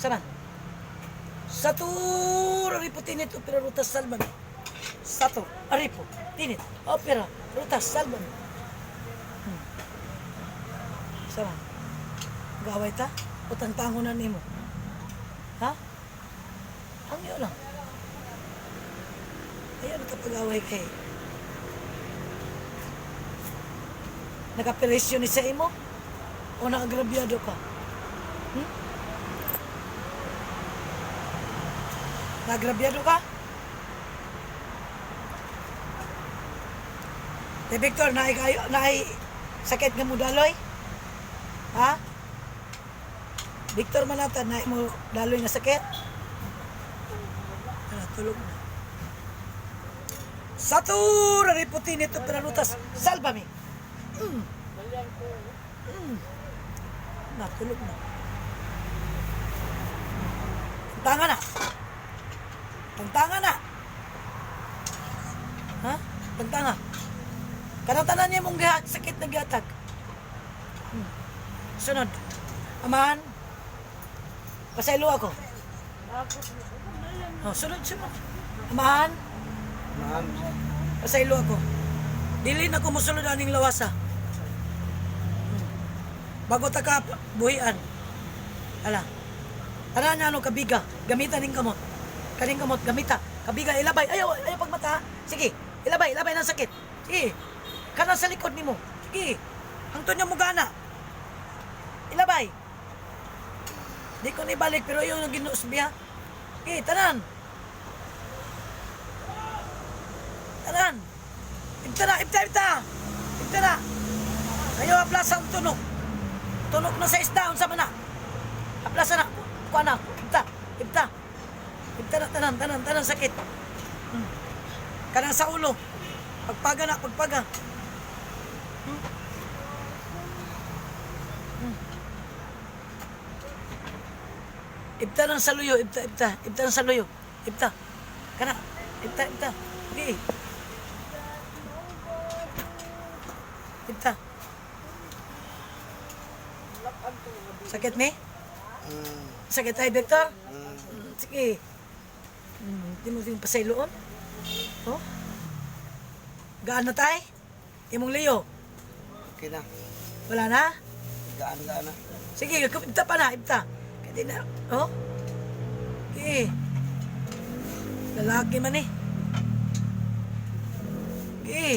Saman. Satur, aripo, tinit, opera, rutas, salman. Satur, aripo, tinit, opera, rutas, salman. Saman. Gaway ta? O tangtango na nimo. Ha? Ang yun lang. Ayaw na kapag-away kay. Nakaperesyo ni sa imo? O naagrabyado ka? Hmm? Naagrabyado ka? Eh, Victor, naay, kayo, naay sakit nga mo daloy? Ha? Victor Manata, naay mo daloy nga sakit? Ano, tulog na. Satur, ariputin ito pinalutas. Salvame. Natulog na. Tanga na. Tangtanga na. Ha? Tangtanga. Kanang tanan niya mong sakit na gihatag. Sunod. Amahan. Pasaylo ako. Oh, sunod, sunod. Amahan. Ma'am. Pasaylo ako. Dili na ko mosulod aning lawasa. Bago ta ka buhian. Ala. Tara na ano kabiga, gamitan ning kamot. Kaning kamot gamita. Kabiga ilabay. Ayaw, ayaw pagmata. Sige, ilabay, ilabay ng sakit. Sige. Kana sa likod nimo. Sige. Hangtod niya mo gana. Ilabay. Di ko ni balik pero ayaw nang ginuos biya. Sige, tanan. Tanan. Ibta na, ibta, ibta. Ibta na. Ayaw aplasa ang tunok. Tunok na sa isda, unsa man na. Aplasa na. Kuha na. Ibta, ibta. Ibta na, tanan, tanan, tanan, sakit. Kanang sa ulo. Pagpaga na, pagpaga. Ibta ng saluyo, ibta, ibta. Ibta ng saluyo. Ibta. Kana, ibta, ibta. Di. Ibta. Sakit ni? Sakit ay, Victor? Sige. Di mo din pasayloon. Oh? Gaan na tay? Imong Leo, Okay na. wala na? Gaan, gaan na. Sige, ibta pa na, ibta. Kaya na, oh? Sige. Lalaki man eh. Sige.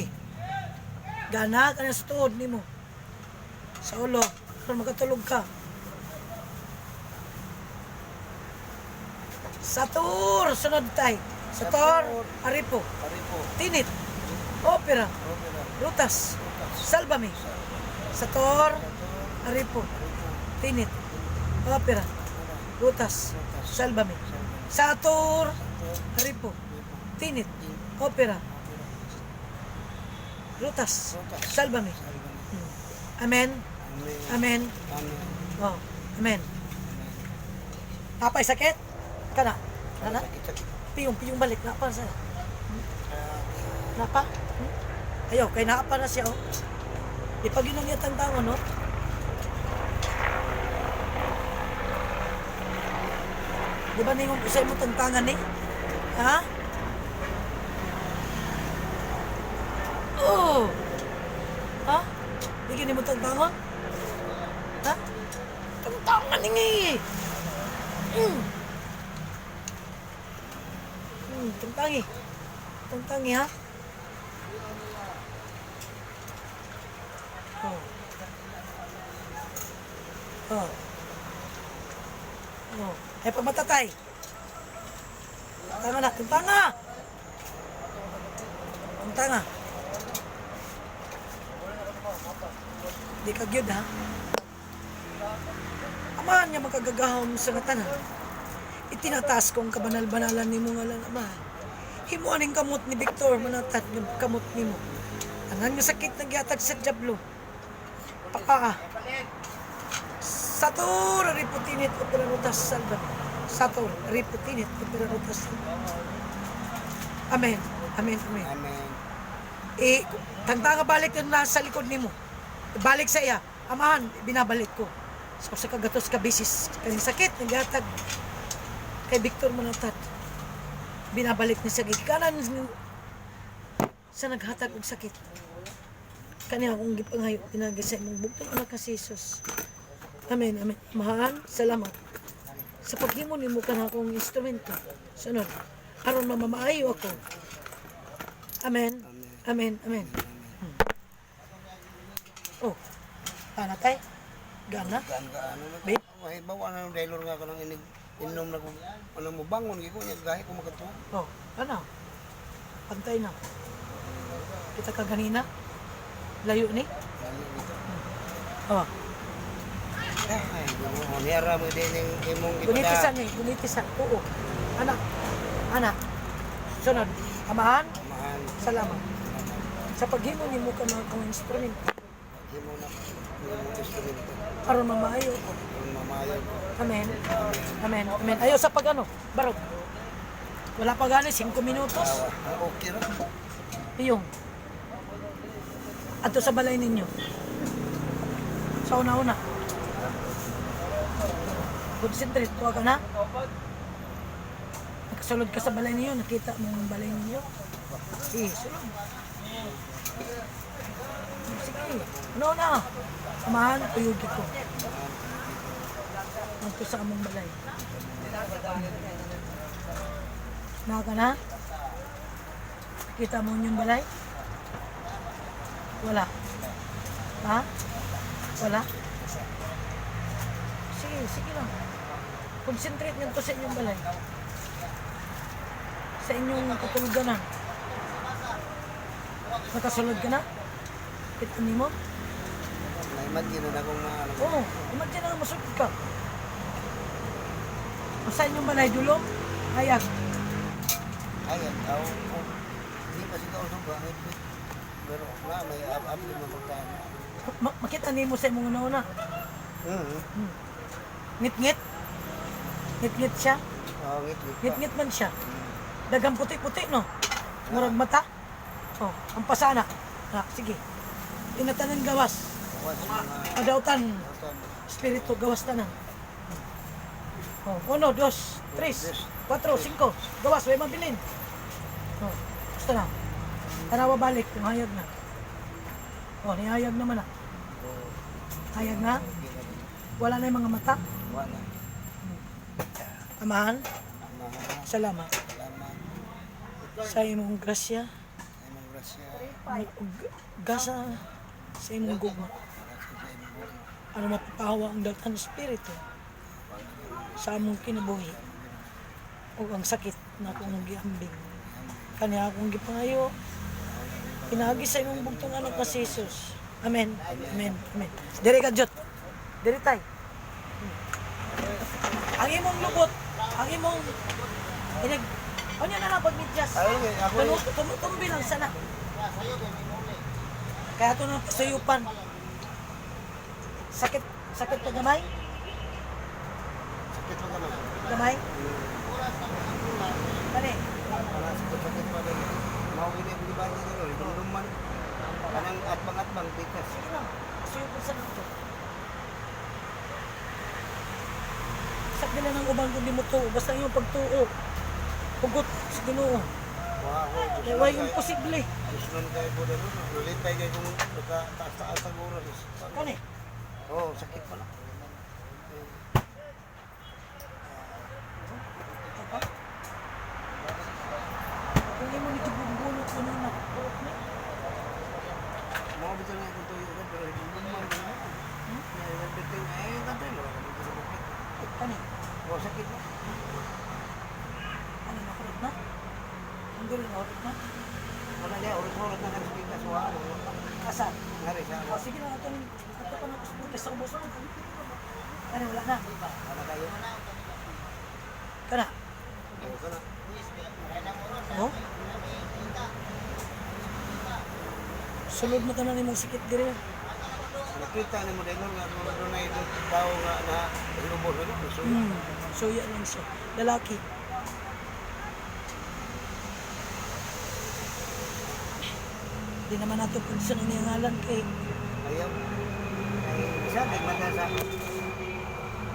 Gana ka na sa tuod nimo. Sa ulo, aron makatulog ka. Satur, sunod tay. Satur, aripo, Paripo. tinit, opera, Opera. rutas, Rutas. salvame. Sator, aripo, tinit, opera, rutas, salvame. Sator, aripo, tinit, opera, rutas, salvame. Amen. Amen. Amen. Amen. Oh, amen. Napay sakit? Kana. Kana? Sakit, sakit. Piyong, piyong balik. Napa sa. Napa? Ayaw, kay napa na siya, oh. Ipag yun ang iyatang tao, no? Di ba ningon ko sa imo tangtangan, eh? Ha? Oh! Ha? Di gini mo tangtangon? Ha? Tangtangan ningi! Tangtangi. Tangtangi, ha? Oh. Oh. Oh. Ay, pagmatatay. Tanga na, tangtanga! Tangtanga. Di ka gyud, ha? Amahan nga makagagahom sa nga tanan. Itinataas kong kabanal-banalan nimo nga lang, Ama. Himuan ning kamot ni Victor, manatad nga kamot nimo. Tanan nga sakit na gihatag sa dyablo. Papa. Satur riputinit opera rutas salva. Satur riputinit opera rutas salva. Amen. Amen. Amen. Amen. Eh, tangtanga balik na nasa likod nimo. Balik sa iya. Amahan, binabalik ko. Sa usa ka gatos ka bisis kaning sakit naghatag kay Victor Manatat. Binabalik ni sa gigikanan sa naghatag og sakit. Kani akong gipangayo pinagi sa imong bugtong anak nga si Jesus. Amen, amen. Amahan, salamat sa paghimo nimo kana akong instrumento. Sunod, aron mamamaayo ako. Amen. Amen. Amen. Oh. Ana tay. Gana. Gaan-gaan na. Babe. Mahibaw na ng dailor nga kanang inig inom na ko ano mo bangon gi ko niya gahi ko makatuo. Oh, ana. Pantay na. Kita ka ganina. Layo ni. Lalo dito. Oh, Ay, ginoo, niyara mo din yung imong guniti gipada. sa ni, guniti sa. Oo. Anak. Anak. Sunod. Amahan, Amahan. salamat. Sa paghimo nimo kana akong instrumento Himo na imong instrumento. aron mamaayo ako. Aron mamayo ko. Amen. Amen. Amen. Ayaw sa pagano. Barog. Wala pa gani 5 minutos. Ah, okay ra. Iyong. Ato sa balay ninyo. Sa una-una. Concentrate. Tuwa ka na. Nakasulod ka sa balay ninyo. Nakita mo ang balay ninyo. Sige, sulod. Sige. Ano na? Amahan, tuyugi ko. Nagto sa among balay. Naka na? Kita mo yung balay? Wala. Ha? Wala? Sige, sige lang. Concentrate nyo to sa inyong balay. Sa inyong katuluganan. Nakasulod ka na? Kita nimo? Na-imagine na akong na ano. Oo, imagine na masulod ka. O sa inyong balay, dulong? Hayag. Ay, ang tao ko. Hindi pa siguro sa bakit. Pero na may up-up din mo pagkaan. Makita nimo sa imong una-una. Mhm. Ngit-ngit. Ngit-ngit siya. Oh, ngit-ngit pa. Ngit-ngit man siya. Dagang puti-puti, no? Murag mata. Oh, ang pasana. Ah, sige. Inatanan gawas. Gawas mga Adautan, dautan. espiritu, gawas tanan. Oh, uno, dos, tres, cuatro, cinco. Gawas, way mabilin. Oh, gusto na. Tanawa balik, kung hayag na. Oh, nihayag naman na. Oh, Hayag na. okay na. Wala na yung mga mata. Wala. Amahan, Amahan, salamat. salamat. Sa imong grasya, Sa imong grasya. ug gasa sa imong gugma. Grasya sa imong gugma. Ano mapapahawa ang datan espiritu sa among kinabuhi ug ang sakit na akong giambing. Kani akong gipangayo, pinaagi sa imong bugtong anak na si Jesus. Amen. Amen. Amen. Diri ka jot. Diri tay. Ang imong lubot, ang imong inig. Ano na lang pagmidyas? Ay, ako Tumutumbi lang sana. Kaya ito na pasuyupan. Sakit, sakit pa gamay? Sakit pa naman. Gamay? Kani? Wala, sakit-sakit pa rin. Mao gini ang giban niya nilo, dumduman. Kanang atbang-atbang tikas. Sige lang, pasuyupan sa nato. Sakit nila ng ubang kundi mo tuo. Basta yung pagtuo. Hugot sa Ginoo. Wa ko. Kaya way imposible. Gusto kay ko na nun. Lulitay kay kung nagkataas-taas ang oras. Kani? Oo, oh, sakit pala. Apa? Kung imo ni gibungbunot ko nuna. Hugot ni. Mga bitaw na akong tuyo ko, pero dumduman ko na. May everything, ay, tatay mo. Dito sa bukid. Kani? Oo, sakit na. Ano nakulot na? Ang dulo nakulot na? Wala niya, oras-oras na nga sa tikas. Wa, ano, Asa? Ngari sa O, sige lang, ito, ito pa na sa ubos. Ano, wala na. Wala kayo. Kana. Oo, kana. Oh? Sulod na tanan imong sikit diri. Nakita ni mo dahil nga doon na itong tao nga na lubos ano, so, Suya lang siya. Lalaki. Di naman nato pagsan ang iyang ngalan kay ayaw. Ay, isa, nagmata sa